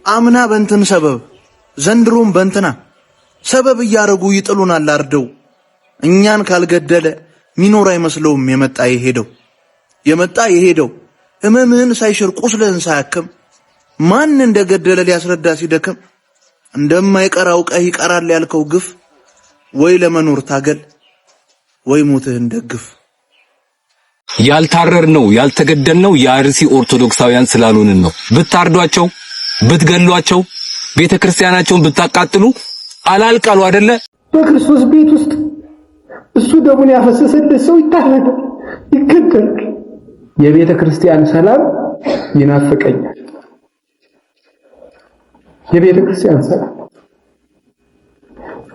አምና በእንትን ሰበብ ዘንድሮም በእንትና ሰበብ እያረጉ ይጥሉናል አርደው። እኛን ካልገደለ ሚኖር አይመስለውም የመጣ የሄደው የመጣ የሄደው ህመምህን ሳይሽር ቁስልህን ሳያክም ማን እንደገደለ ሊያስረዳ ሲደክም እንደማይቀር አውቀህ ይቀራል ያልከው ግፍ ወይ ለመኖር ታገል ወይ ሞትህን ደግፍ። ያልታረርነው ያልተገደልነው የአርሲ ኦርቶዶክሳውያን ስላልሆንን ነው። ብታርዷቸው፣ ብትገሏቸው፣ ቤተ ክርስቲያናቸውን ብታቃጥሉ አላልቃሉ አይደለ? በክርስቶስ ቤት ውስጥ እሱ ደሙን ያፈሰሰለት ሰው ይታረዳል፣ ይገደላል። የቤተ ክርስቲያን ሰላም ይናፍቀኛል። የቤተ ክርስቲያን ሰላም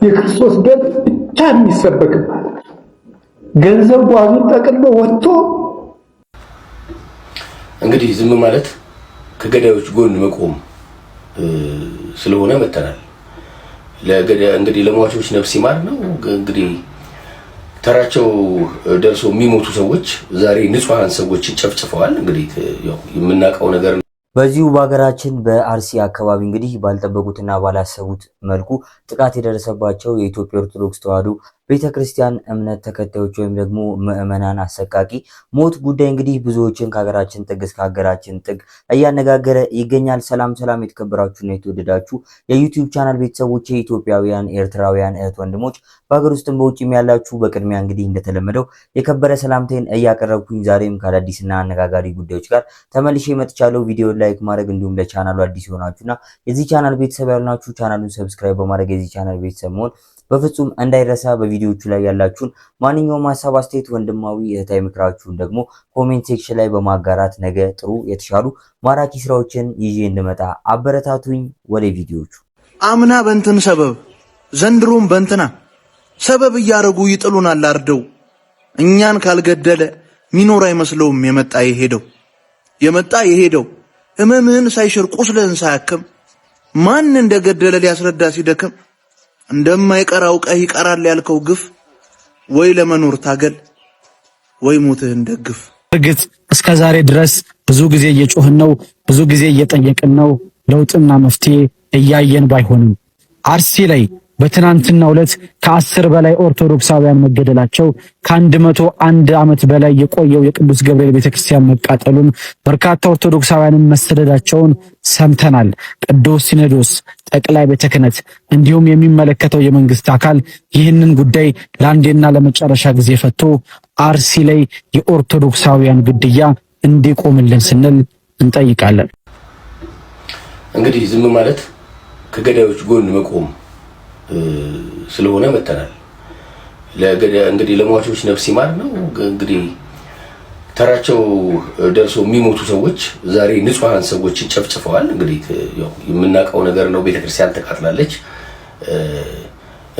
የክርስቶስ ደም ብቻ የሚሰበክባት ገንዘብ ጓዙን ጠቅልሎ ወጥቶ እንግዲህ ዝም ማለት ከገዳዮች ጎን መቆም ስለሆነ መተናል። እንግዲህ ለሟቾች ነፍስ ይማር ነው። እንግዲህ ተራቸው ደርሶ የሚሞቱ ሰዎች ዛሬ ንጹሐን ሰዎችን ጨፍጭፈዋል። እንግዲህ ያው የምናውቀው ነገር ነው። በዚሁ በሀገራችን በአርሲ አካባቢ እንግዲህ ባልጠበቁትና ባላሰቡት መልኩ ጥቃት የደረሰባቸው የኢትዮጵያ ኦርቶዶክስ ተዋሕዶ ቤተክርስቲያን እምነት ተከታዮች ወይም ደግሞ ምዕመናን አሰቃቂ ሞት ጉዳይ እንግዲህ ብዙዎችን ከሀገራችን ጥግ እስከ ሀገራችን ጥግ እያነጋገረ ይገኛል። ሰላም ሰላም፣ የተከበራችሁና የተወደዳችሁ የዩቲዩብ ቻናል ቤተሰቦች ኢትዮጵያውያን፣ ኤርትራውያን እህት ወንድሞች በሀገር ውስጥም በውጭም ያላችሁ በቅድሚያ እንግዲህ እንደተለመደው የከበረ ሰላምታዬን እያቀረብኩኝ ዛሬም ከአዳዲስና አነጋጋሪ ጉዳዮች ጋር ተመልሼ መጥቻለሁ። ቪዲዮ like ማድረግ እንዲሁም ለቻናሉ አዲስ የሆናችሁና የዚህ ቻናል ቤተሰብ ያልሆናችሁ ቻናሉን subscribe በማድረግ የዚህ ቻናል ቤተሰብ መሆን በፍጹም እንዳይረሳ። በቪዲዮቹ ላይ ያላችሁን ማንኛውም ሀሳብ፣ አስተያየት፣ ወንድማዊ እህታዊ ምክራችሁን ደግሞ comment section ላይ በማጋራት ነገ ጥሩ የተሻሉ ማራኪ ስራዎችን ይዤ እንድመጣ አበረታቱኝ። ወደ ቪዲዮቹ። አምና በእንትን ሰበብ ዘንድሮም በእንትና ሰበብ እያረጉ ይጥሉናል አርደው። እኛን ካልገደለ ሚኖር አይመስለውም የመጣ የሄደው የመጣ የሄደው ህመምህን ሳይሽር ቁስልህን ሳያክም ማን እንደገደለ ሊያስረዳ ሲደክም እንደማይቀር አውቀህ ይቀራል ያልከው ግፍ ወይ ለመኖር ታገል ወይ ሞትህን ደግፍ። እርግጥ እስከ ዛሬ ድረስ ብዙ ጊዜ እየጮህን ነው፣ ብዙ ጊዜ እየጠየቅን ነው። ለውጥና መፍትሄ እያየን ባይሆንም አርሲ ላይ በትናንትናው ዕለት ከ10 በላይ ኦርቶዶክሳውያን መገደላቸው ከ101 ዓመት በላይ የቆየው የቅዱስ ገብርኤል ቤተክርስቲያን መቃጠሉን በርካታ ኦርቶዶክሳውያንን መሰደዳቸውን ሰምተናል። ቅዱስ ሲኖዶስ፣ ጠቅላይ ቤተ ክህነት እንዲሁም የሚመለከተው የመንግስት አካል ይህንን ጉዳይ ለአንዴና ለመጨረሻ ጊዜ ፈቶ አርሲ ላይ የኦርቶዶክሳውያን ግድያ እንዲቆምልን ስንል እንጠይቃለን። እንግዲህ ዝም ማለት ከገዳዮች ጎን መቆም ስለሆነ መተናል። እንግዲህ ለሟቾች ነፍስ ይማር ነው። እንግዲህ ተራቸው ደርሶ የሚሞቱ ሰዎች ዛሬ ንጹሐን ሰዎችን ጨፍጭፈዋል። እንግዲህ ያው የምናውቀው ነገር ነው። ቤተክርስቲያን ተቃጥላለች።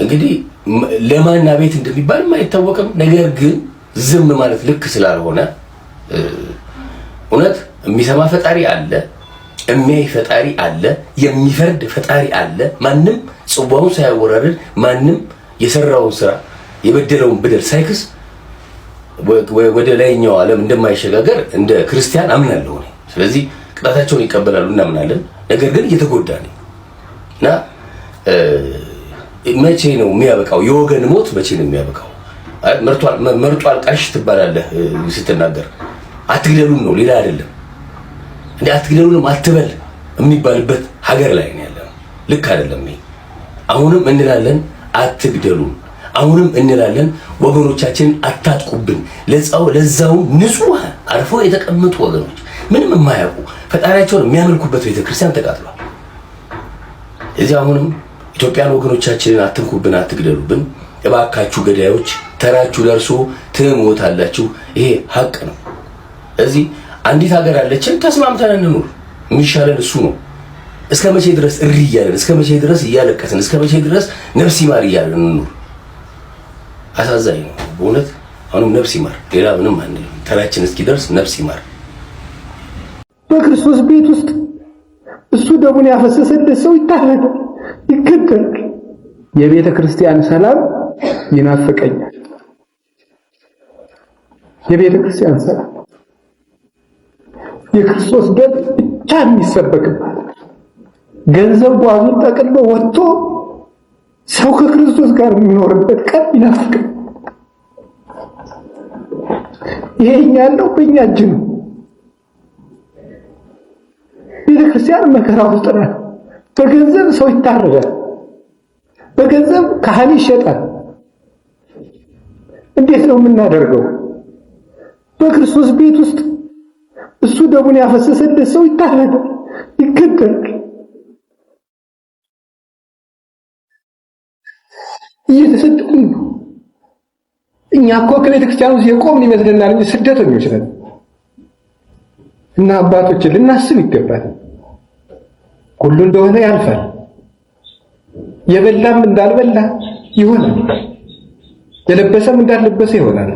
እንግዲህ ለማና ቤት እንደሚባልም አይታወቅም። ነገር ግን ዝም ማለት ልክ ስላልሆነ እውነት የሚሰማ ፈጣሪ አለ፣ የሚያይ ፈጣሪ አለ፣ የሚፈርድ ፈጣሪ አለ። ማንም ጽዋውን ሳያወራርድ ማንም የሰራውን ስራ የበደለውን በደል ሳይክስ ወደ ላይኛው ዓለም እንደማይሸጋገር እንደ ክርስቲያን አምናለሁ እኔ። ስለዚህ ቅጣታቸውን ይቀበላሉ እናምናለን። ነገር ግን እየተጎዳ ነው እና መቼ ነው የሚያበቃው? የወገን ሞት መቼ ነው የሚያበቃው? መርጦ አልቃሽ ትባላለህ ስትናገር። አትግደሉን ነው ሌላ አይደለም። እንደ አትግደሉንም አትበል የሚባልበት ሀገር ላይ ነው ያለነው። ልክ አይደለም ይሄ። አሁንም እንላለን አትግደሉን። አሁንም እንላለን ወገኖቻችንን አታጥቁብን። ለዛውም ንጹሐን አርፈው የተቀመጡ ወገኖች ምንም የማያውቁ ፈጣሪያቸውን የሚያመልኩበት ቤተክርስቲያን ተቃጥሏል። እዚህ አሁንም ኢትዮጵያን ወገኖቻችንን አትንኩብን፣ አትግደሉብን። እባካችሁ ገዳዮች ተራችሁ ደርሶ ትሞታላችሁ። ይሄ ሀቅ ነው። እዚህ አንዲት ሀገር አለችን፣ ተስማምተን እንኑር። የሚሻለን እሱ ነው። እስከ መቼ ድረስ እሪ እያለን፣ እስከ መቼ ድረስ እያለቀስን፣ እስከ መቼ ድረስ ነፍስ ይማር እያለን እንኑር? አሳዛኝ ነው በእውነት። አሁንም ነፍስ ይማር፣ ሌላ ምንም አንልም። ተራችን እስኪደርስ ነፍስ ይማር። በክርስቶስ ቤት ውስጥ እሱ ደሙን ያፈሰሰለት ሰው ይታረዳል፣ ይገደላል። የቤተ ክርስቲያን ሰላም ይናፍቀኛል። የቤተ ክርስቲያን ሰላም የክርስቶስ ደም ብቻ የሚሰበክባት ገንዘብ ጓዙን ጠቅልሎ ወጥቶ ሰው ከክርስቶስ ጋር የሚኖርበት ቀን ይናፍቃል። ይሄ እኛ ያለው በእኛ እጅ ነው። ቤተክርስቲያን መከራ ውስጥ ናት። በገንዘብ ሰው ይታረዳል። በገንዘብ ካህን ይሸጣል። እንዴት ነው የምናደርገው? በክርስቶስ ቤት ውስጥ እሱ ደሙን ያፈሰሰለት ሰው ይታረዳል፣ ይገደላል። እየተሰደድን ነው። እኛ እኮ ከቤተ ክርስቲያን ውስጥ የቆምን ይመስለናል እንጂ ስደተኞች ነን። እና አባቶችን ልናስብ ይገባል። ሁሉ እንደሆነ ያልፋል። የበላም እንዳልበላ ይሆናል፣ የለበሰም እንዳልለበሰ ይሆናል።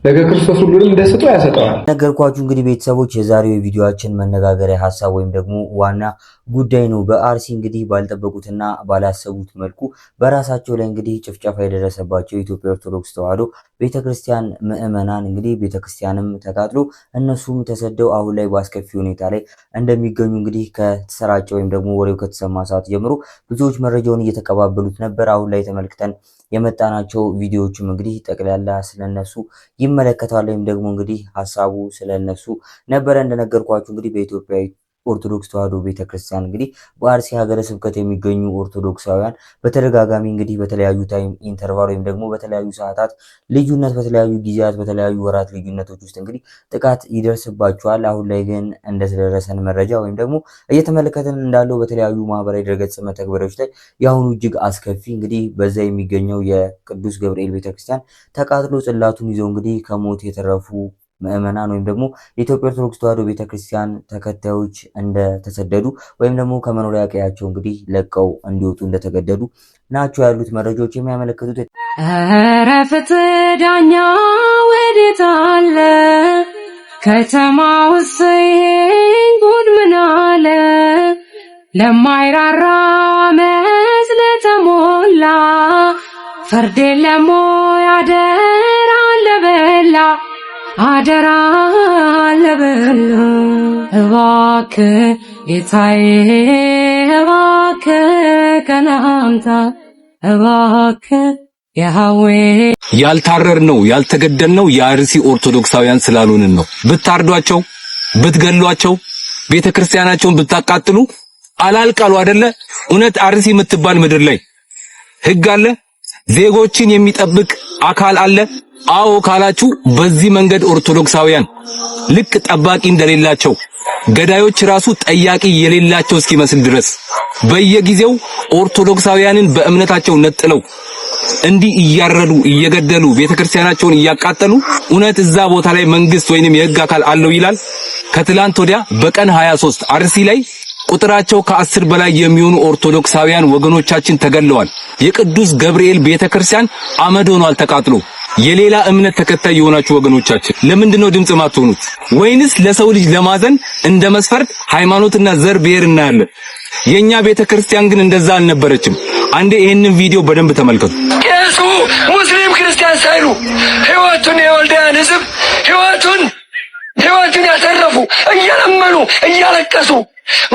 ነገ ክርስቶስ ሁሉንም እንደስጦ ያሰጠዋል። ነገርኳችሁ እንግዲህ ቤተሰቦች የዛሬው የቪዲዮአችን መነጋገሪያ ሀሳብ ወይም ደግሞ ዋና ጉዳይ ነው። በአርሲ እንግዲህ ባልጠበቁትና ባላሰቡት መልኩ በራሳቸው ላይ እንግዲህ ጭፍጨፋ የደረሰባቸው የኢትዮጵያ ኦርቶዶክስ ተዋሕዶ ቤተክርስቲያን ምዕመናን እንግዲህ ቤተክርስቲያንም ተቃጥሎ እነሱም ተሰደው አሁን ላይ በአስከፊ ሁኔታ ላይ እንደሚገኙ እንግዲህ ከተሰራጨ ወይም ደግሞ ወሬው ከተሰማ ሰዓት ጀምሮ ብዙዎች መረጃውን እየተቀባበሉት ነበር። አሁን ላይ ተመልክተን የመጣናቸው ቪዲዮዎችም እንግዲህ ጠቅላላ ስለነሱ ይመለከታል ወይም ደግሞ እንግዲህ ሀሳቡ ስለነሱ ነበረ። እንደነገርኳችሁ እንግዲህ በኢትዮጵያ ኦርቶዶክስ ተዋሕዶ ቤተክርስቲያን እንግዲህ በአርሲ ሀገረ ስብከት የሚገኙ ኦርቶዶክሳውያን በተደጋጋሚ እንግዲህ በተለያዩ time interval ወይም ደግሞ በተለያዩ ሰዓታት ልዩነት፣ በተለያዩ ጊዜያት፣ በተለያዩ ወራት ልዩነቶች ውስጥ እንግዲህ ጥቃት ይደርስባቸዋል። አሁን ላይ ግን እንደተደረሰን መረጃ ወይም ደግሞ እየተመለከትን እንዳለው በተለያዩ ማህበራዊ ድረገጽ መተግበሪያዎች ላይ የአሁኑ እጅግ አስከፊ እንግዲህ በዛ የሚገኘው የቅዱስ ገብርኤል ቤተክርስቲያን ተቃጥሎ ጽላቱን ይዘው እንግዲህ ከሞት የተረፉ ምዕመናን ወይም ደግሞ የኢትዮጵያ ኦርቶዶክስ ተዋሕዶ ቤተክርስቲያን ተከታዮች እንደተሰደዱ ወይም ደግሞ ከመኖሪያ ቀያቸው እንግዲህ ለቀው እንዲወጡ እንደተገደዱ ናቸው ያሉት መረጃዎች የሚያመለክቱት። ኧረ ፍትህ ዳኛ ወዴት አለ? ከተማ ውስጥ ይሄን ጉድ ምን አለ? ለማይራራ አመፅ ለተሞላ ፍርድ የለም ወይ አደራ ለበላ አደራ ለበላ እባክህ ጌታዬ እባክህ ከናምታ እባክህ የሃዌ ያልታረርነው ያልተገደልነው የአርሲ ኦርቶዶክሳውያን ስላልሆንን ነው። ብታርዷቸው፣ ብትገሏቸው፣ ቤተክርስቲያናቸውን ብታቃጥሉ አላልቃሉ አይደለ? እውነት አርሲ የምትባል ምድር ላይ ህግ አለ? ዜጎችን የሚጠብቅ አካል አለ? አዎ ካላችሁ በዚህ መንገድ ኦርቶዶክሳውያን ልክ ጠባቂ እንደሌላቸው ገዳዮች ራሱ ጠያቂ የሌላቸው እስኪመስል ድረስ በየጊዜው ኦርቶዶክሳውያንን በእምነታቸው ነጥለው እንዲህ እያረዱ እየገደሉ ቤተክርስቲያናቸውን እያቃጠሉ እውነት እዛ ቦታ ላይ መንግስት ወይንም የህግ አካል አለው ይላል? ከትላንት ወዲያ በቀን 23 አርሲ ላይ ቁጥራቸው ከ10 በላይ የሚሆኑ ኦርቶዶክሳውያን ወገኖቻችን ተገለዋል። የቅዱስ ገብርኤል ቤተክርስቲያን አመድ ሆኗል ተቃጥሎ። የሌላ እምነት ተከታይ የሆናችሁ ወገኖቻችን ለምንድን ነው ድምጽ ማትሆኑት? ወይንስ ለሰው ልጅ ለማዘን እንደ መስፈርት ሃይማኖትና ዘር ብሔር እናያለን? የኛ ቤተክርስቲያን ግን እንደዛ አልነበረችም። አንዴ ይሄንን ቪዲዮ በደንብ ተመልከቱ። ቄሱ ሙስሊም ክርስቲያን ሳይሉ ህይወቱን የወልዳያን ህዝብ ህይወቱን ያተረፉ እየለመኑ እያለቀሱ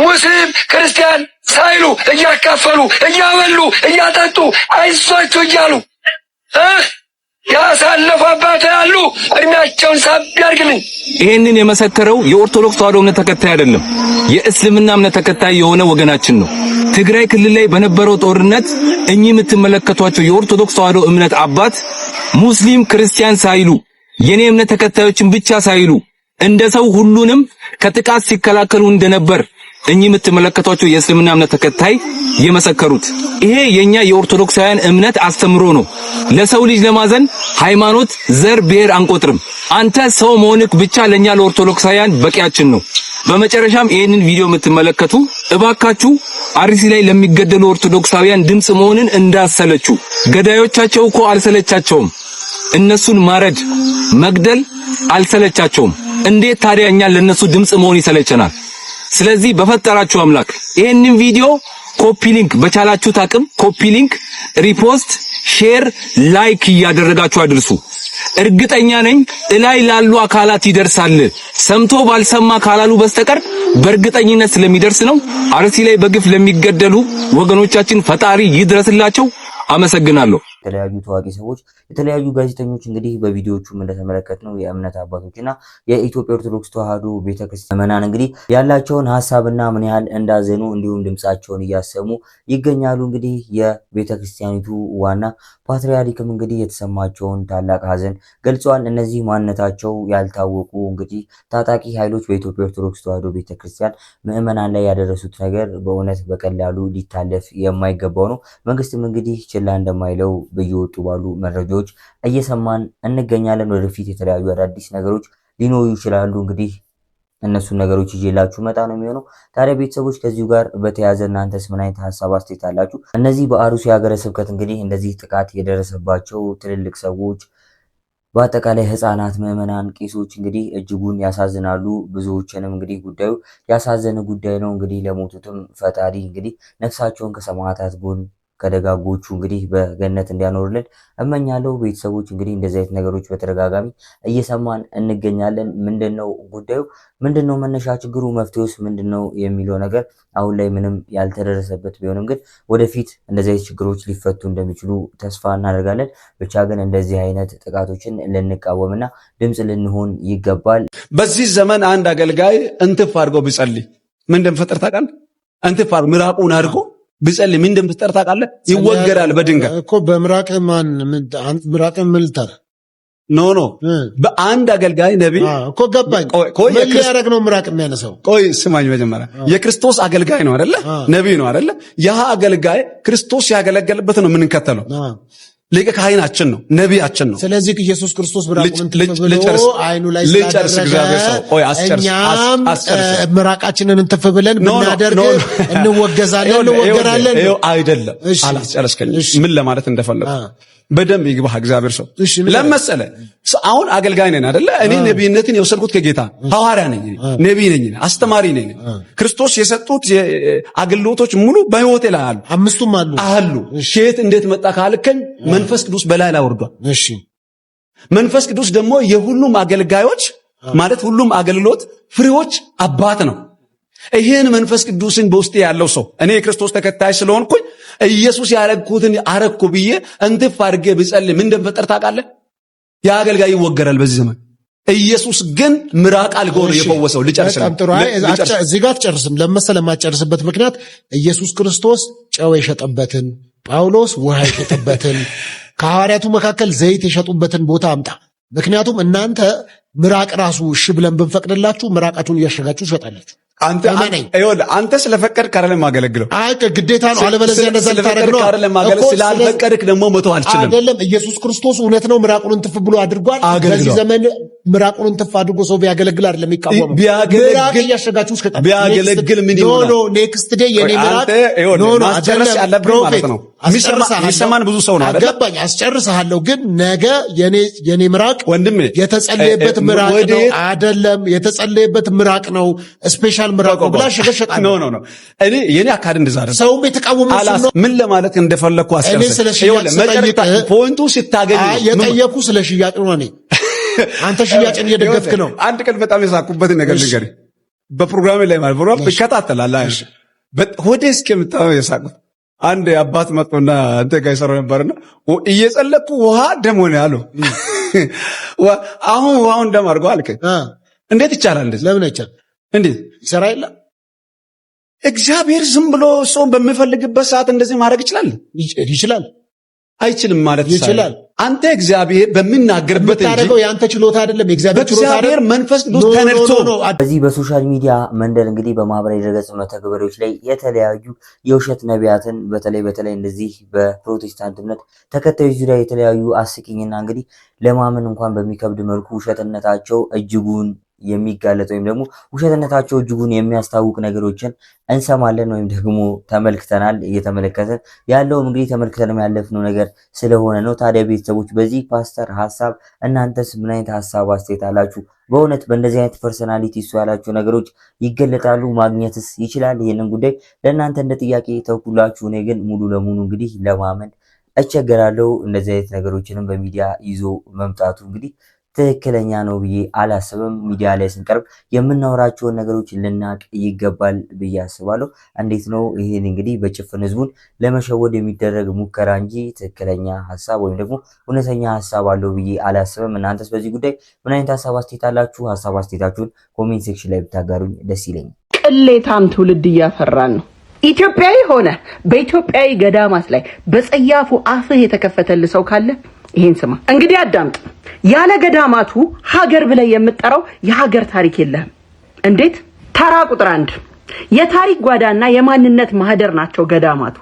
ሙስሊም ክርስቲያን ሳይሉ እያካፈሉ እያበሉ እያጠጡ አይዟችሁ እያሉ ያሳለፉ አባት ያሉ እድሜያቸውን ሳብ ያድርግልኝ። ይሄንን የመሰከረው የኦርቶዶክስ ተዋሕዶ እምነት ተከታይ አይደለም፣ የእስልምና እምነት ተከታይ የሆነ ወገናችን ነው። ትግራይ ክልል ላይ በነበረው ጦርነት እኚህ የምትመለከቷቸው የኦርቶዶክስ ተዋሕዶ እምነት አባት ሙስሊም ክርስቲያን ሳይሉ የኔ እምነት ተከታዮችን ብቻ ሳይሉ እንደ ሰው ሁሉንም ከጥቃት ሲከላከሉ እንደነበር እኚህ የምትመለከቷቸው የእስልምና እምነት ተከታይ የመሰከሩት። ይሄ የኛ የኦርቶዶክሳውያን እምነት አስተምሮ ነው። ለሰው ልጅ ለማዘን ሃይማኖት፣ ዘር፣ ብሔር አንቆጥርም። አንተ ሰው መሆንክ ብቻ ለኛ ለኦርቶዶክሳውያን በቂያችን ነው። በመጨረሻም ይህንን ቪዲዮ የምትመለከቱ እባካችሁ አርሲ ላይ ለሚገደሉ ኦርቶዶክሳውያን ድምጽ መሆንን እንዳሰለቹ። ገዳዮቻቸው እኮ አልሰለቻቸውም። እነሱን ማረድ መግደል አልሰለቻቸውም። እንዴት ታዲያ እኛ ለነሱ ድምጽ መሆን ይሰለቸናል? ስለዚህ በፈጠራችሁ አምላክ ይህንን ቪዲዮ copy link በቻላችሁት አቅም copy link፣ repost፣ share፣ like እያደረጋችሁ አድርሱ። እርግጠኛ ነኝ እላይ ላሉ አካላት ይደርሳል። ሰምቶ ባልሰማ ካላሉ በስተቀር በእርግጠኝነት ስለሚደርስ ነው። አርሲ ላይ በግፍ ለሚገደሉ ወገኖቻችን ፈጣሪ ይድረስላቸው። አመሰግናለሁ። የተለያዩ ታዋቂ ሰዎች፣ የተለያዩ ጋዜጠኞች እንግዲህ በቪዲዮዎቹም እንደተመለከትነው የእምነት አባቶችና የኢትዮጵያ ኦርቶዶክስ ተዋሕዶ ቤተክርስቲያን ምዕመናን እንግዲህ ያላቸውን ሀሳብና ምን ያህል እንዳዘኑ እንዲሁም ድምጻቸውን እያሰሙ ይገኛሉ። እንግዲህ የቤተክርስቲያኒቱ ዋና ፓትርያርክም እንግዲህ የተሰማቸውን ታላቅ ሀዘን ገልጸዋል። እነዚህ ማንነታቸው ያልታወቁ እንግዲህ ታጣቂ ኃይሎች በኢትዮጵያ ኦርቶዶክስ ተዋሕዶ ቤተክርስቲያን ምዕመናን ላይ ያደረሱት ነገር በእውነት በቀላሉ ሊታለፍ የማይገባው ነው። መንግስትም እንግዲህ ችላ እንደማይለው በየወጡ ባሉ መረጃዎች እየሰማን እንገኛለን። ወደፊት የተለያዩ አዳዲስ ነገሮች ሊኖሩ ይችላሉ። እንግዲህ እነሱን ነገሮች ይዤላችሁ መጣ ነው የሚሆነው። ታዲያ ቤተሰቦች ከዚሁ ጋር በተያያዘ እናንተስ ምን አይነት ሀሳብ አስተያየት አላችሁ? እነዚህ በአሩሲ ሀገረ ስብከት እንግዲህ እንደዚህ ጥቃት የደረሰባቸው ትልልቅ ሰዎች በአጠቃላይ ህፃናት፣ ምዕመናን፣ ቄሶች እንግዲህ እጅጉን ያሳዝናሉ። ብዙዎችንም እንግዲህ ጉዳዩ ያሳዘነ ጉዳይ ነው። እንግዲህ ለሞቱትም ፈጣሪ እንግዲህ ነፍሳቸውን ከሰማዕታት ጎን ከደጋጎቹ እንግዲህ በገነት እንዲያኖርልን እመኛለሁ። ቤተሰቦች እንግዲህ እንደዚህ አይነት ነገሮች በተደጋጋሚ እየሰማን እንገኛለን። ምንድነው ጉዳዩ? ምንድነው መነሻ ችግሩ? መፍትሄውስ ምንድነው የሚለው ነገር አሁን ላይ ምንም ያልተደረሰበት ቢሆንም ግን ወደፊት እንደዚህ አይነት ችግሮች ሊፈቱ እንደሚችሉ ተስፋ እናደርጋለን። ብቻ ግን እንደዚህ አይነት ጥቃቶችን ልንቃወምና ድምፅ ልንሆን ይገባል። በዚህ ዘመን አንድ አገልጋይ እንትፍ አድርጎ ቢጸልይ ምን እንደሚፈጠር ታውቃለህ? እንትፍ አድርጎ ምራቁን አድርጎ ቢጸልይ ምን እንደሚፈጠር ታውቃለህ? ይወገራል በድንጋይ እኮ። በምራቅ ማን ምራቅ ምን ልታረግ? No፣ በአንድ አገልጋይ ነቢይ እኮ ገባኝ። ምን ሊያደርግ ነው ምራቅ የሚያነሳው? ቆይ ስማኝ፣ መጀመሪያ የክርስቶስ አገልጋይ ነው አይደለ? ነቢይ ነው አይደለ? ያ አገልጋይ ክርስቶስ ያገለገለበት ነው የምንከተለው። ሊቀ ካህናችን ነው፣ ነቢያችን ነው። ስለዚህ ኢየሱስ ክርስቶስ ምራቁን እንትፍ ብሎ አይኑ ላይ ልጨርስ። እግዚአብሔር ሰው ቆይ አስጨርስ፣ እኛም ምራቃችንን እንትፍ ብለን ብናደርግ እንወገዛለን፣ እንወገራለን። አይደለም፣ አላስጨረስከኝ። ምን ለማለት እንደፈለኩ በደንብ ይግባህ። እግዚአብሔር ሰው ለመሰለ አሁን አገልጋይ ነን አይደለ? እኔ ነቢይነትን የወሰድኩት ከጌታ ሐዋርያ ነኝ፣ ነቢይ ነኝ፣ አስተማሪ ነኝ። ክርስቶስ የሰጡት አገልግሎቶች ሙሉ በሕይወቴ ላይ አሉ፣ አምስቱም አሉ አሉ። ከየት እንዴት መጣ ካልከኝ መንፈስ ቅዱስ በላይ ላይ ወርዷል። እሺ፣ መንፈስ ቅዱስ ደግሞ የሁሉም አገልጋዮች ማለት ሁሉም አገልግሎት ፍሬዎች አባት ነው። ይህን መንፈስ ቅዱስን በውስጤ ያለው ሰው እኔ የክርስቶስ ተከታይ ስለሆንኩኝ ኢየሱስ ያረግኩትን አረግኩ ብዬ እንትፍ አድርጌ ብጸልይ ምን እንደሚፈጠር ታውቃለህ? የአገልጋይ ይወገራል በዚህ ዘመን። ኢየሱስ ግን ምራቅ አልጎ ነው የፈወሰው። ልጨርስ ነው እዚህ ጋር አትጨርስም። ለመሰለ የማትጨርስበት ምክንያት ኢየሱስ ክርስቶስ ጨው የሸጠበትን፣ ጳውሎስ ውሃ የሸጠበትን፣ ከሐዋርያቱ መካከል ዘይት የሸጡበትን ቦታ አምጣ። ምክንያቱም እናንተ ምራቅ ራሱ እሺ ብለን ብንፈቅድላችሁ ምራቃችሁን እያሸጋችሁ ትሸጣላችሁ። አንተ ስለፈቀድክ አይደለም የማገለግለው። አይ ግዴታ ነው። አለበለዚያ እንደዛ ልታደርግ ነው። ስላልፈቀድክ ደግሞ መተው አልችልም። አይደለም ኢየሱስ ክርስቶስ እውነት ነው፣ ምራቁን እንትፍ ብሎ አድርጓል። በዚህ ዘመን ምራቁን እንትፍ አድርጎ ሰው ቢያገለግል አይደለም የሚቃወመው። ምራቅ እያሸጋችሁ ቢያገለግል ምን ይሆናል? No next day የኔ ምራቅ no no ማስጨረስ ያለብህ ማለት ነው። የሚሰማን ብዙ ሰው ነው አይደል? ገባኝ። አስጨርስሃለሁ፣ ግን ነገ የኔ ምራቅ ወንድሜ የተጸለየበት ምራቅ ነው አይደለም፣ የተጸለየበት ምራቅ ነው special ምራቅ ነው ብላ ሸቀሸቃ። No no no፣ እኔ የኔ አካሄድ እንደዛ አይደለም። ሰውም የተቃወመው እሱ ነው። ምን ለማለት እንደፈለኩ አስጨርስ። እኔ ስለ ሽያጭ ስጠይቅህ point ኡ ስታገኝ የጠየኩ ስለ ሽያጭ ነው። እኔ አንተ ሽያጭን እየደገፍክ ነው። አንድ ቀን በጣም የሳኩበትን ነገር ልንገርህ። በፕሮግራሜ ላይ ማለት ፕሮግራም ይከታተላል። ሆዴ እስከምታመም የሳቁት አንድ አባት መጥቶና አንተ ጋር ይሰራው ነበርና እየጸለቅኩ ውሃ ደም ሆነ አሉ። አሁን ውሃውን ደም አድርገው አልከኝ። እንዴት ይቻላል? እንደዚህ ለምን አይቻልም? እንዴት ይሰራ የለ እግዚአብሔር ዝም ብሎ ሰውን በሚፈልግበት ሰዓት እንደዚህ ማድረግ ይችላል? ይችላል። አይችልም ማለት ይችላል። አንተ እግዚአብሔር በሚናገርበት እንጂ የምታደርገው የአንተ ችሎታ አይደለም፣ የእግዚአብሔር ችሎታ በእግዚአብሔር መንፈስ ቅዱስ ተነድቶ በዚህ በ social media መንደር እንግዲህ በማህበራዊ ድረገጽ መተግበሪያዎች ላይ የተለያዩ የውሸት ነቢያትን በተለይ በተለይ እንደዚህ በፕሮቴስታንት እምነት ተከታዮች ዙሪያ የተለያዩ አስቂኝና እንግዲህ ለማመን እንኳን በሚከብድ መልኩ ውሸትነታቸው እጅጉን የሚጋለጥ ወይም ደግሞ ውሸትነታቸው እጅጉን የሚያስታውቅ ነገሮችን እንሰማለን ወይም ደግሞ ተመልክተናል። እየተመለከተን ያለውም እንግዲህ ተመልክተንም ያለፍነው ነገር ስለሆነ ነው። ታዲያ ቤተሰቦች በዚህ ፓስተር ሀሳብ እናንተስ ምን አይነት ሀሳብ አስተያየት አላችሁ? በእውነት በእንደዚህ አይነት personality እሱ ያላቸው ነገሮች ይገለጣሉ? ማግኘትስ ይችላል? ይህንን ጉዳይ ለእናንተ እንደ ጥያቄ ተውኩላችሁ። እኔ ግን ሙሉ ለሙሉ እንግዲህ ለማመን እቸገራለሁ። እንደዚህ አይነት ነገሮችንም በሚዲያ ይዞ መምጣቱ እንግዲህ ትክክለኛ ነው ብዬ አላስብም። ሚዲያ ላይ ስንቀርብ የምናወራቸውን ነገሮች ልናቅ ይገባል ብዬ አስባለሁ። እንዴት ነው ይሄን እንግዲህ በጭፍን ህዝቡን ለመሸወድ የሚደረግ ሙከራ እንጂ ትክክለኛ ሀሳብ ወይም ደግሞ እውነተኛ ሀሳብ አለው ብዬ አላስብም። እናንተስ በዚህ ጉዳይ ምን አይነት ሀሳብ አስተያየት አላችሁ? ሀሳብ አስተያየታችሁን comment section ላይ ብታጋሩኝ ደስ ይለኛል። ቅሌታም ትውልድ እያፈራን ነው። ኢትዮጵያዊ ሆነ በኢትዮጵያዊ ገዳማት ላይ በጸያፉ አፍህ የተከፈተልህ ሰው ካለ ይሄን ስማ። እንግዲህ አዳምጥ። ያለ ገዳማቱ ሀገር ብለህ የምትጠራው የሀገር ታሪክ የለህም። እንዴት? ተራ ቁጥር 1 የታሪክ ጓዳና የማንነት ማህደር ናቸው ገዳማቱ።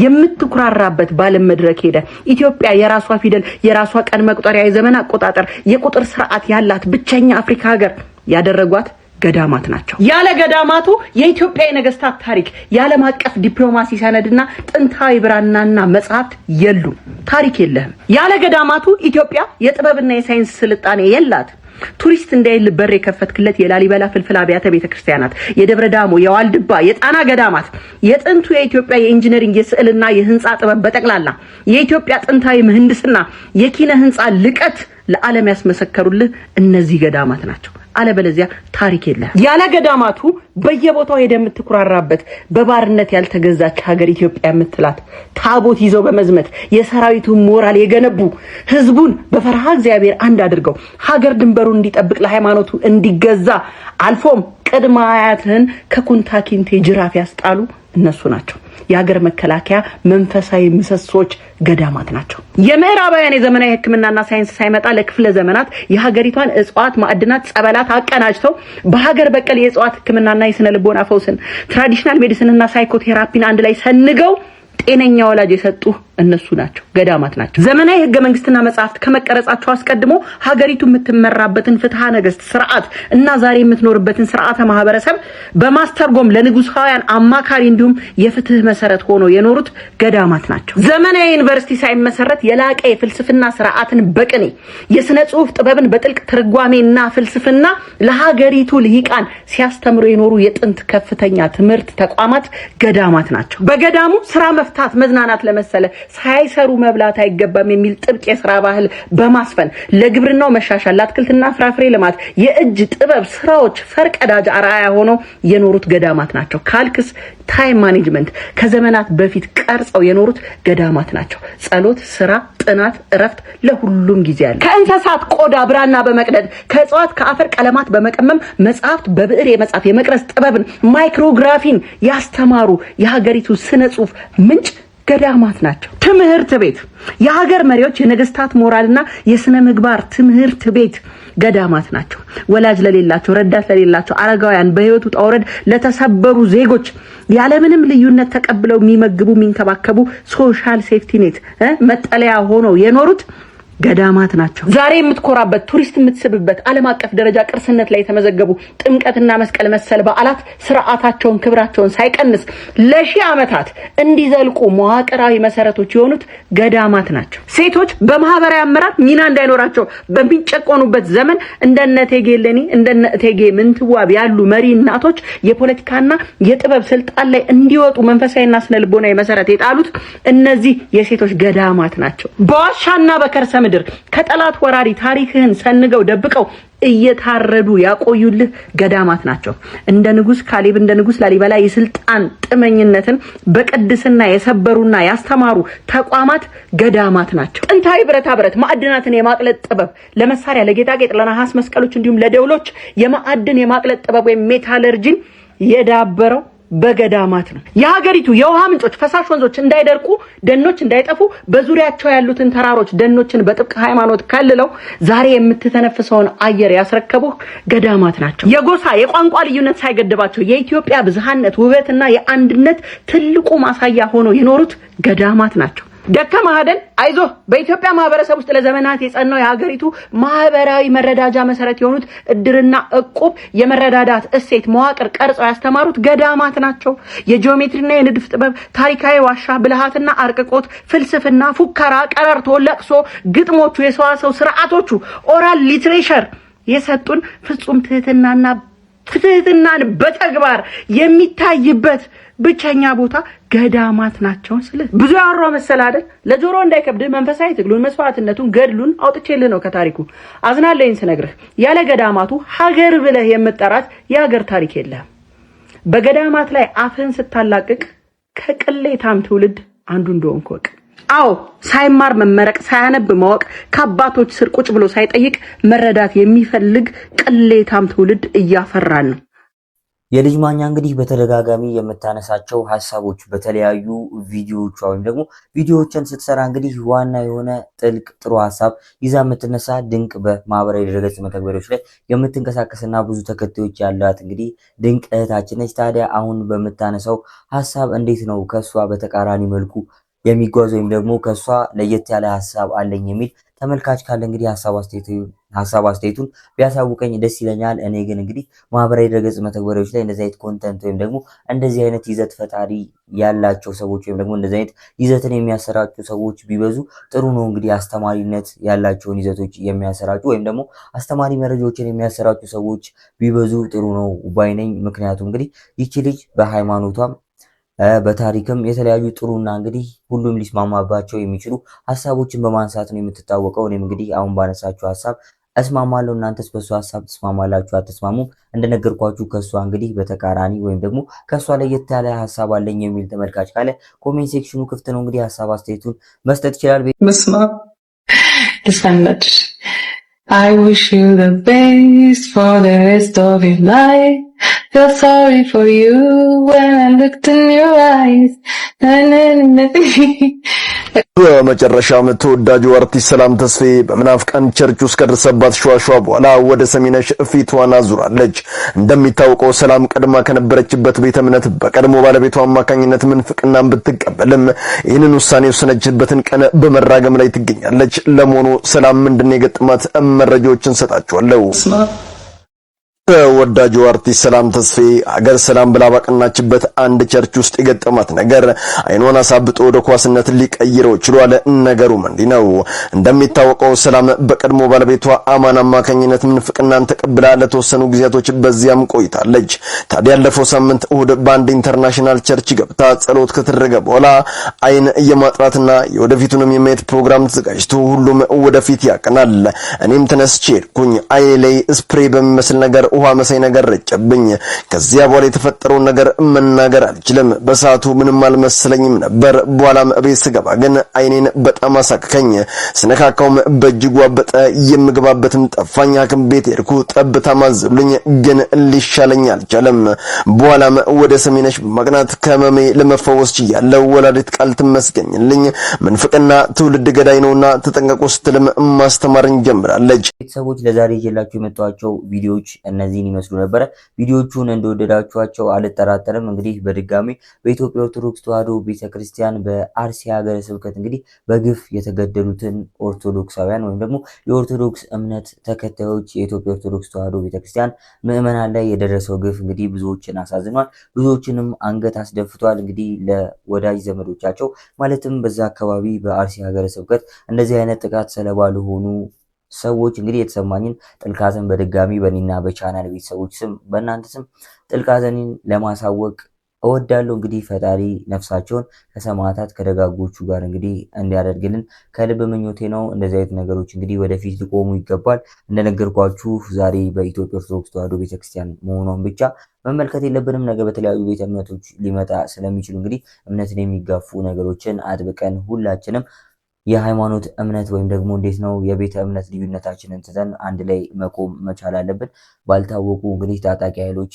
የምትኩራራበት ባለም መድረክ ሄደ ኢትዮጵያ የራሷ ፊደል፣ የራሷ ቀን መቁጠሪያ፣ የዘመን አቆጣጠር፣ የቁጥር ስርዓት ያላት ብቸኛ አፍሪካ ሀገር ያደረጓት ገዳማት ናቸው። ያለ ገዳማቱ የኢትዮጵያ የነገስታት ታሪክ፣ የዓለም አቀፍ ዲፕሎማሲ ሰነድና ጥንታዊ ብራናና መጽሐፍት የሉም። ታሪክ የለህም። ያለ ገዳማቱ ኢትዮጵያ የጥበብና የሳይንስ ስልጣኔ የላት። ቱሪስት እንዳይል በር የከፈትክለት የላሊበላ ፍልፍል አብያተ ቤተክርስቲያናት፣ የደብረ ዳሞ፣ የዋልድባ፣ የጣና ገዳማት፣ የጥንቱ የኢትዮጵያ የ engineering የስዕልና የህንፃ ጥበብ በጠቅላላ የኢትዮጵያ ጥንታዊ ምህንድስና፣ የኪነ ህንፃ ልቀት ለዓለም ያስመሰከሩልህ እነዚህ ገዳማት ናቸው። አለበለዚያ ታሪክ የለህም። ያለ ገዳማቱ በየቦታው ሄደህ የምትኩራራበት በባርነት ያልተገዛች ሀገር ኢትዮጵያ የምትላት ታቦት ይዘው በመዝመት የሰራዊቱን ሞራል የገነቡ፣ ህዝቡን በፈርሃ እግዚአብሔር አንድ አድርገው ሀገር ድንበሩን እንዲጠብቅ፣ ለሃይማኖቱ እንዲገዛ፣ አልፎም ቅድመ አያትህን ከኩንታ ኪንቴ ጅራፍ ያስጣሉ እነሱ ናቸው። የሀገር መከላከያ መንፈሳዊ ምሰሶች ገዳማት ናቸው። የምዕራባውያን የዘመናዊ ሕክምናና ሳይንስ ሳይመጣ ለክፍለ ዘመናት የሀገሪቷን እጽዋት፣ ማዕድናት፣ ጸበላት አቀናጅተው በሀገር በቀል የእጽዋት ሕክምናና የስነ ልቦና ፈውስን፣ traditional medicine ና psychotherapy ን አንድ ላይ ሰንገው ጤነኛ ወላጅ የሰጡ እነሱ ናቸው፣ ገዳማት ናቸው። ዘመናዊ ህገ መንግስትና መጽሐፍት ከመቀረጻቸው አስቀድሞ ሀገሪቱ የምትመራበትን ፍትሐ ነገስት ስርዓት እና ዛሬ የምትኖርበትን ስርዓተ ማህበረሰብ በማስተርጎም ለንጉሳውያን አማካሪ እንዲሁም የፍትህ መሰረት ሆኖ የኖሩት ገዳማት ናቸው። ዘመናዊ ዩኒቨርሲቲ ሳይመሰረት የላቀ የፍልስፍና ስርዓትን በቅኔ፣ የስነ ጽሁፍ ጥበብን በጥልቅ ትርጓሜና ፍልስፍና ለሀገሪቱ ልሂቃን ሲያስተምሩ የኖሩ የጥንት ከፍተኛ ትምህርት ተቋማት ገዳማት ናቸው። በገዳሙ ስራ መፍታት መዝናናት ለመሰለ ሳይሰሩ መብላት አይገባም የሚል ጥብቅ የስራ ባህል በማስፈን ለግብርናው መሻሻል፣ ለአትክልትና ፍራፍሬ ልማት የእጅ ጥበብ ስራዎች ፈርቀዳጅ አርአያ ሆነው የኖሩት ገዳማት ናቸው። ካልክስ time management ከዘመናት በፊት ቀርጸው የኖሩት ገዳማት ናቸው። ጸሎት፣ ስራ፣ ጥናት፣ እረፍት ለሁሉም ጊዜ አለ። ከእንስሳት ቆዳ ብራና በመቅደድ፣ ከእጽዋት ከአፈር ቀለማት በመቀመም መጽሐፍት በብዕር የመጻፍ የመቅረጽ ጥበብን፣ micrography ን ያስተማሩ የሀገሪቱ ስነ ጽሁፍ ምንጭ ገዳማት ናቸው። ትምህርት ቤት፣ የሀገር መሪዎች የነገስታት ሞራልና የስነ ምግባር ትምህርት ቤት ገዳማት ናቸው። ወላጅ ለሌላቸው፣ ረዳት ለሌላቸው አረጋውያን፣ በህይወቱ ውጣ ውረድ ለተሰበሩ ዜጎች ያለምንም ልዩነት ተቀብለው የሚመግቡ፣ የሚንከባከቡ social safety net መጠለያ ሆነው የኖሩት ገዳማት ናቸው። ዛሬ የምትኮራበት፣ ቱሪስት የምትስብበት፣ ዓለም አቀፍ ደረጃ ቅርስነት ላይ የተመዘገቡ ጥምቀትና መስቀል መሰል በዓላት ስርዓታቸውን ክብራቸውን ሳይቀንስ ለሺህ ዓመታት እንዲዘልቁ መዋቅራዊ መሰረቶች የሆኑት ገዳማት ናቸው። ሴቶች በማህበራዊ አመራር ሚና እንዳይኖራቸው በሚጨቆኑበት ዘመን እንደነ እቴጌ እሌኒ፣ እንደነ እቴጌ ምንትዋብ ያሉ መሪ እናቶች የፖለቲካና የጥበብ ስልጣን ላይ እንዲወጡ መንፈሳዊና ስነ ልቦናዊ መሰረት የጣሉት እነዚህ የሴቶች ገዳማት ናቸው። በዋሻና በከርሰ ምድር ከጠላት ወራሪ ታሪክህን ሰንገው ደብቀው እየታረዱ ያቆዩልህ ገዳማት ናቸው። እንደ ንጉስ ካሌብ፣ እንደ ንጉስ ላሊበላ የስልጣን ጥመኝነትን በቅድስና የሰበሩና ያስተማሩ ተቋማት ገዳማት ናቸው። ጥንታዊ ብረታ ብረት ማዕድናትን የማቅለጥ ጥበብ ለመሳሪያ፣ ለጌጣጌጥ፣ ለነሐስ መስቀሎች እንዲሁም ለደውሎች የማዕድን የማቅለጥ ጥበብ ወይም metallurgy ን የዳበረው በገዳማት ነው። የሀገሪቱ የውሃ ምንጮች፣ ፈሳሽ ወንዞች እንዳይደርቁ፣ ደኖች እንዳይጠፉ በዙሪያቸው ያሉትን ተራሮች፣ ደኖችን በጥብቅ ሃይማኖት ከልለው ዛሬ የምትተነፍሰውን አየር ያስረከቡ ገዳማት ናቸው። የጎሳ የቋንቋ ልዩነት ሳይገድባቸው የኢትዮጵያ ብዝሃነት ውበትና የአንድነት ትልቁ ማሳያ ሆነው የኖሩት ገዳማት ናቸው። ደከመህ አይደል? አይዞህ። በኢትዮጵያ ማህበረሰብ ውስጥ ለዘመናት የጸናው የሀገሪቱ ማህበራዊ መረዳጃ መሰረት የሆኑት እድርና እቁብ የመረዳዳት እሴት መዋቅር ቀርጸው ያስተማሩት ገዳማት ናቸው። የጂኦሜትሪና የንድፍ ጥበብ፣ ታሪካዊ ዋሻ፣ ብልሃትና አርቅቆት፣ ፍልስፍና፣ ፉከራ፣ ቀረርቶ፣ ለቅሶ፣ ግጥሞቹ፣ የሰዋሰው ስርዓቶቹ፣ oral literature የሰጡን ፍጹም ትህትናና ትህትናን በተግባር የሚታይበት ብቸኛ ቦታ ገዳማት ናቸው። ስለ ብዙ ያወራው መሰል አይደል? ለጆሮ እንዳይከብድህ መንፈሳዊ ትግሉን፣ መስዋዕትነቱን፣ ገድሉን አውጥቼልህ ነው ከታሪኩ። አዝናለኝ ስነግርህ፣ ያለ ገዳማቱ ሀገር ብለህ የምጠራት የሀገር ታሪክ የለህም። በገዳማት ላይ አፍህን ስታላቅቅ ከቅሌታም ትውልድ አንዱ እንደሆንክ እወቅ። አዎ፣ ሳይማር መመረቅ፣ ሳያነብ ማወቅ፣ ከአባቶች ስር ቁጭ ብሎ ሳይጠይቅ መረዳት የሚፈልግ ቅሌታም ትውልድ እያፈራን ነው። የልጅ ማኛ እንግዲህ በተደጋጋሚ የምታነሳቸው ሀሳቦች በተለያዩ ቪዲዮዎቿ ወይም ደግሞ ቪዲዮዎችን ስትሰራ እንግዲህ ዋና የሆነ ጥልቅ ጥሩ ሀሳብ ይዛ የምትነሳ፣ ድንቅ በማህበራዊ ድረገጽ መተግበሪያዎች ላይ የምትንቀሳቀስና ብዙ ተከታዮች ያሏት እንግዲህ ድንቅ እህታችን ነች። ታዲያ አሁን በምታነሳው ሀሳብ እንዴት ነው ከእሷ በተቃራኒ መልኩ የሚጓዝ ወይም ደግሞ ከእሷ ለየት ያለ ሀሳብ አለኝ የሚል ተመልካች ካለ እንግዲህ ሀሳብ አስተያየቱን ቢያሳውቀኝ ደስ ይለኛል። እኔ ግን እንግዲህ ማህበራዊ ድረገጽ መተግበሪያዎች ላይ እንደዚህ አይነት content ወይም ደግሞ እንደዚህ አይነት ይዘት ፈጣሪ ያላቸው ሰዎች ወይም ደግሞ እንደዚህ አይነት ይዘትን የሚያሰራጩ ሰዎች ቢበዙ ጥሩ ነው። እንግዲህ አስተማሪነት ያላቸውን ይዘቶች የሚያሰራጩ ወይም ደግሞ አስተማሪ መረጃዎችን የሚያሰራጩ ሰዎች ቢበዙ ጥሩ ነው ባይ ነኝ። ምክንያቱም እንግዲህ ይቺ ልጅ በሃይማኖቷም በታሪክም የተለያዩ ጥሩና እንግዲህ ሁሉም ሊስማማባቸው የሚችሉ ሀሳቦችን በማንሳት ነው የምትታወቀው። እኔም እንግዲህ አሁን ባነሳችሁ ሀሳብ እስማማለሁ። እናንተስ በሷ ሀሳብ ትስማማላችሁ አትስማሙም? እንደነገርኳችሁ ከሷ እንግዲህ በተቃራኒ ወይም ደግሞ ከሷ ለየት ያለ ሀሳብ አለኝ የሚል ተመልካች ካለ comment section ኑ ክፍት ነው። እንግዲህ ሀሳብ አስተያየቱን መስጠት ይችላል። መስማ ልስፈንላችሁ። I wish you the best for the rest of your life. Feel sorry for you when I looked in your eyes. በመጨረሻም ተወዳጁ አርቲስት ሰላም ተስፋዬ በመናፍቃን church ውስጥ ከደረሰባት ሿሿ በኋላ ወደ ሰሚነሽ ፊቷን አዙራለች። እንደሚታወቀው ሰላም ቀድማ ከነበረችበት ቤተ እምነት በቀድሞ ባለቤቷ አማካኝነት ምንፍቅናን ብትቀበልም ይህንን ውሳኔ የወሰነችበትን ቀን በመራገም ላይ ትገኛለች። ለመሆኑ ሰላም ምንድን የገጠማት? መረጃዎችን ሰጣችኋለሁ። ተወዳጁ አርቲስት ሰላም ተስፋዬ አገር ሰላም ብላ ባቀናችበት አንድ church ውስጥ የገጠማት ነገር አይኗን አሳብጦ ወደ ኳስነት ሊቀይረው ችሏል። ነገሩም እንዲህ ነው። እንደሚታወቀው ሰላም በቀድሞ ባለቤቷ አማን አማካኝነት ምንፍቅናን ተቀብላ ለተወሰኑ ጊዜያቶች በዚያም ቆይታለች። ታዲያ ያለፈው ሳምንት እሁድ በአንድ international church ገብታ ጸሎት ከተደረገ በኋላ አይን የማጥራትና የወደፊቱንም የማየት ፕሮግራም ተዘጋጅቶ ሁሉም ወደፊት ያቀናል። እኔም ተነስቼ ሄድኩኝ። አይኔ ላይ spray በሚመስል ነገር፣ ውሃ መሳይ ነገር ረጨብኝ። ከዚያ በኋላ የተፈጠረውን ነገር መናገር አልችልም። በሰዓቱ ምንም አልመሰለኝም ነበር። በኋላም ቤት ስገባ ግን አይኔን በጣም አሳክከኝ። ስነካካውም በእጅጉ አበጠ። የምገባበትም ጠፋኝ። ሐኪም ቤት ሄድኩ። ጠብታ ማዘሉኝ፣ ግን ሊሻለኝ አልቻለም። በኋላም ወደ ሰሜነሽ በማቅናት ከህመሜ ለመፈወስ ችያለሁ። ወላዲት ቃል ትመስገኝልኝ። ምንፍቅና ትውልድ ገዳይ ነውና ተጠንቀቁ ስትልም ማስተማርን ጀምራለች። ቤተሰቦች፣ ለዛሬ ይዤላችሁ የመጣኋቸው ቪዲዮዎች እነዚህን ይመስሉ ነበረ። ቪዲዮዎቹን እንደወደዳችኋቸው አልጠራጠርም። እንግዲህ በድጋሚ በኢትዮጵያ ኦርቶዶክስ ተዋሕዶ ቤተክርስቲያን በአርሲ ሀገረ ስብከት እንግዲህ በግፍ የተገደሉትን ኦርቶዶክሳውያን ወይም ደግሞ የኦርቶዶክስ እምነት ተከታዮች፣ የኢትዮጵያ ኦርቶዶክስ ተዋሕዶ ቤተክርስቲያን ምዕመናን ላይ የደረሰው ግፍ እንግዲህ ብዙዎችን አሳዝኗል፣ ብዙዎችንም አንገት አስደፍቷል። እንግዲህ ለወዳጅ ዘመዶቻቸው ማለትም በዛ አካባቢ በአርሲ ሀገረ ስብከት እንደዚህ አይነት ጥቃት ሰለባ ለሆኑ ሰዎች እንግዲህ የተሰማኝን ጥልቅ ሐዘን በድጋሚ በእኔና በቻናል ቤተሰቦች ስም በእናንተ ስም ጥልቅ ሐዘኔን ለማሳወቅ እወዳለሁ። እንግዲህ ፈጣሪ ነፍሳቸውን ከሰማዕታት ከደጋጎቹ ጋር እንግዲህ እንዲያደርግልን ከልብ ምኞቴ ነው። እንደዚህ አይነት ነገሮች እንግዲህ ወደፊት ሊቆሙ ይገባል። እንደነገርኳችሁ ዛሬ በኢትዮጵያ ኦርቶዶክስ ተዋሕዶ ቤተክርስቲያን መሆኗን ብቻ መመልከት የለብንም። ነገ በተለያዩ ቤተ እምነቶች ሊመጣ ስለሚችሉ እንግዲህ እምነትን የሚጋፉ ነገሮችን አጥብቀን ሁላችንም የሃይማኖት እምነት ወይም ደግሞ እንዴት ነው የቤተ እምነት ልዩነታችንን ትተን አንድ ላይ መቆም መቻል አለብን። ባልታወቁ እንግዲህ ታጣቂ ኃይሎች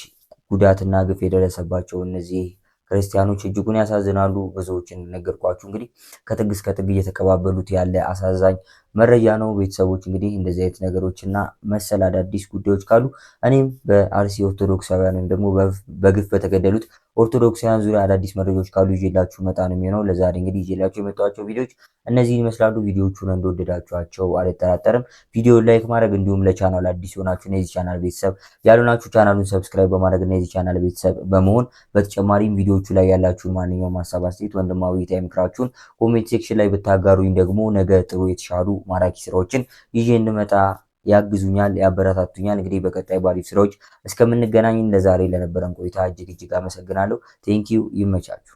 ጉዳትና ግፍ የደረሰባቸው እነዚህ ክርስቲያኖች እጅጉን ያሳዝናሉ። ብዙዎችን ነገርኳችሁ እንግዲህ ከጥግ እስከ ጥግ እየተቀባበሉት ያለ አሳዛኝ መረጃ ነው። ቤተሰቦች፣ እንግዲህ እንደዚህ አይነት ነገሮች እና መሰል አዳዲስ ጉዳዮች ካሉ እኔም በአርሲ ኦርቶዶክሳውያን ወይም ደግሞ በግፍ በተገደሉት ኦርቶዶክሳውያን ዙሪያ አዳዲስ መረጃዎች ካሉ ይዤላችሁ መጣ ነው የሚሆነው። ለዛሬ እንግዲህ ይዤላችሁ የመጣኋቸው ቪዲዮዎች እነዚህን ይመስላሉ። ቪዲዮዎቹን እንደወደዳችኋቸው አልጠራጠርም። ቪዲዮ like ማድረግ እንዲሁም ለቻናል አዲስ የሆናችሁ የዚህ ቻናል ቤተሰብ ያልሆናችሁ ቻናሉን subscribe በማድረግ እና የዚህ ቻናል ቤተሰብ በመሆን፣ በተጨማሪም ቪዲዮዎቹ ላይ ያላችሁን ማንኛውም ሀሳብ፣ አስተያየት፣ ወንድማዊ ምክራችሁን comment section ላይ ብታጋሩኝ ደግሞ ነገ ጥሩ የተሻሉ ማራኪ ስራዎችን ይዤ እንድመጣ ያግዙኛል፣ ያበረታቱኛል። እንግዲህ በቀጣይ ባሪፍ ስራዎች እስከምንገናኝ ለዛሬ ለነበረን ቆይታ እጅግ እጅግ አመሰግናለሁ። Thank you። ይመቻችሁ።